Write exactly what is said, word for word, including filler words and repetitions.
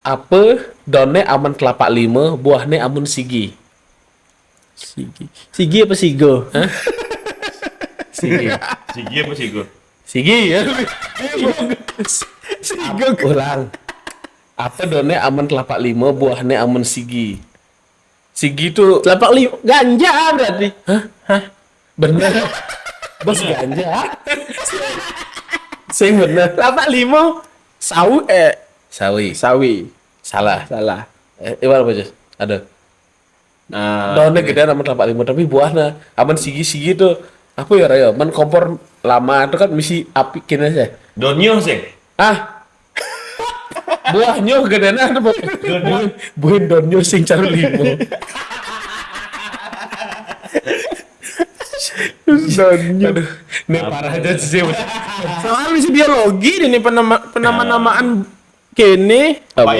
Apa daunné amun telapak lima, buahné amun sigi? Sigi. Sigi apa sigo? Sigi. Sigi apa sigo? Sigi ya. Sigo. Ulang. Apa daunné amun telapak lima, buahné amun sigi? Sigi tuh Telapak lima ganja berarti. Bener. Bos ganja. Sing bener. Telapak lima sawi eh Sawi. sawi. Salah. Salah. Eh, iwal apa, Jus? Ada. Nah, Daunné gedé amun telapak lima, tapi buahnya amun sigi-sigi tuh apa ya, Raya? Men kompor lama itu kan misi api kini aja. Donyo sing. Ah. Buahnya gedé nah tuh. Buin, buin daunnya sing caru lima. Donyo. Aduh, ini parah aja sih. Soalnya misi biologi ini penama, penama-namaan kene. Apa?